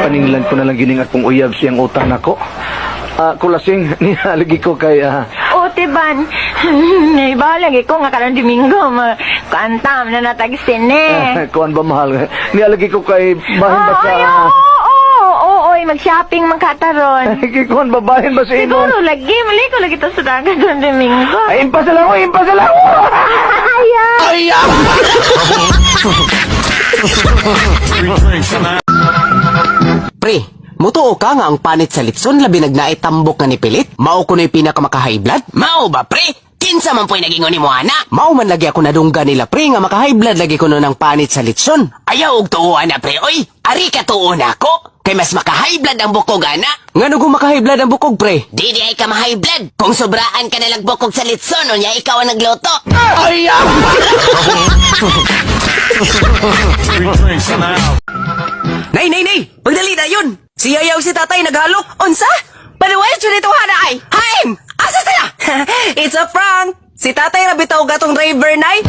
Paninglan ko na lang gining akong uyab siyang utang nako. Ah, kulasing, nihaligi ko kay O, tiban. Naibaw lagi ko nga karon Domingo ma kuantam na natag sine. Kuan ba, mahal? Nihaligi ko kay bahin ba sa Ay, oo, oo, oo, oy, mag-shopping man ka taron. Kuan ba, bahin ba sa imong Siguro lagi, mali ko lagi to sa dagat karon Domingo. Ay, impasa lang ko, impasa lang ko! Ayaw. Pre, mutuo ka nga ang panit sa litson labi nagnaay tambok nga nipilit? Mao kuno'y pinakamaka-high blood? Mao ba, pre? Kinsa man po'y nagingon nimo ana? Mao man lagi ako nadungga nila, pre, nga maka-high blood lagi kuno ng panit sa litson. Ayaw og tuo ana, pre, oy. Ari ka tuo nako. Kay mas maka-high blood ang bukog ana. Ngano kung maka-high blood ang bukog, pre? Di di ay ka ma-high blood. Kung sobraan ka nalang bukog sa litson, unya ikaw ang nagluto. Nay, nay, nay! Pagdali na yun! Si Yayaw, si tatay naghalok! Unsa? Paluway, dito hana ay! Haim! Asa sila? It's a prank! Si tatay rabitaw gatong driver, nay!